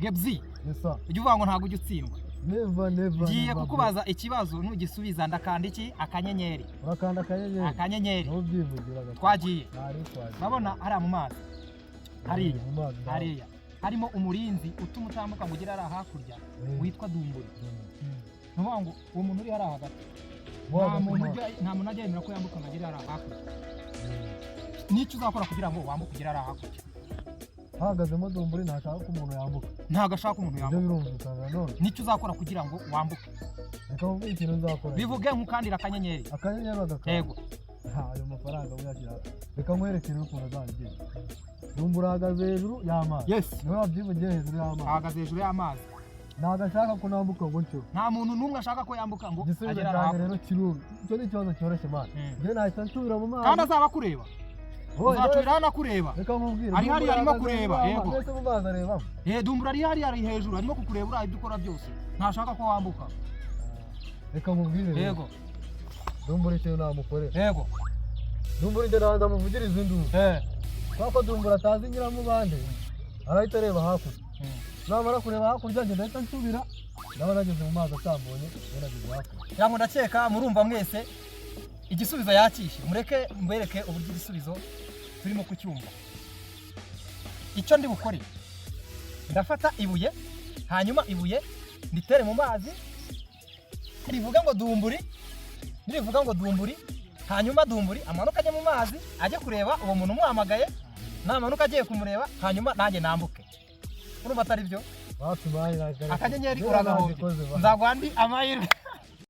Gebzi, Yes sir. ujya uvuga ngo ntabwo ujya utsindwa. Never, never. Ngiye Never, kukubaza ikibazo, nugisubiza ndakanda iki? Akanyenyeri. Bro. Urakanda akanyenyeri. Akanyenyeri. Niwo ubyivugira gato. Twagiye. Ntari twagiye. Urabona hariya mu mazi hariya, Mu mazi ndahabona. hariya harimo umurinzi utuma utambuka ngo ugere hariya hakurya, witwa Dumburi. Ni ukuvuga ngo uwo muntu uri hariya hagati, Mo nta hagati muntu mu mazi. Nta muntu ajya yemera ko yambuka ngo agere hariya hakurya. N'icyo uzakora kugira ngo wambuke ugere hariya hakurya? Hahagazemo Dumburi, ntashaka ko umuntu yambuka. Ntabwo ashaka umuntu Ibyo yambuka. birumvikana none. N'icyo uzakora kugira ngo wambuke? Reka mvuge ikintu nzakora. Bivuge nk'ukandira akanyenyeri. Akanyenyeri bagakanda. Yego. Ha, ayo mafaranga uyashyira. Reka nkwereke rero ukuntu azabigenza. Dumburi ahagaze hejuru y'amazi. Yes. Niwe wabyivugiye, hejuru y'amazi. Ahagaze hejuru y'amazi. Ntabwo ashaka ko nambuka ngo ncyo. Nta muntu n'umwe ashaka ko yambuka ngo Igisubizo agere hariya cyanjye hakurya. rero kirumye. Icyo ni ikibazo cyoroshye, man. Njye nahita nsubira mu mazi. Kandi azaba akureba. Wowe, Uzacurira hano akureba. Reka nkubwire. Ari hariya arimo Dumburi kureba, ahagaze hejuru yego. y'amazi. Mbese mu mazi arebamo? Eh, Dumbura ari hariya, ari hejuru, arimo kukureba, uriya ibyo ukora byose, ntashaka ko wambuka. Reka nkubwire rero. Yego. Dumburi ikintu namukorera. Yego. Dumburi njye nabanza muvugirize induru. Kubera ko Dumburi atazi nyiramubande, arahita areba hakurya. Namara kureba hakurya, njye ndahita nsubira, ndaba nageze mu mazi atambonye, njye nageze hakurya. Ngira ngo ndakeka murumva mwese igisubizo yakishe. Mureke mbereke uburyo igisubizo turimo kucyumva. Icyo ndi bukore, ndafata ibuye, hanyuma ibuye nditere mu mazi, rivuga ngo "Dumburi". Nirivuga ngo "Dumburi", hanyuma Dumburi amanuka ajya mu mazi, ajye kureba uwo muntu umuhamagaye. Namanuka agiye kumureba, hanyuma nanjye nambuke. Urumva atari byo? Wapi, man, ntabwo Akanyenyeri njye uragahombye. nagikoze, ba. Nzaguha andi amahirwe.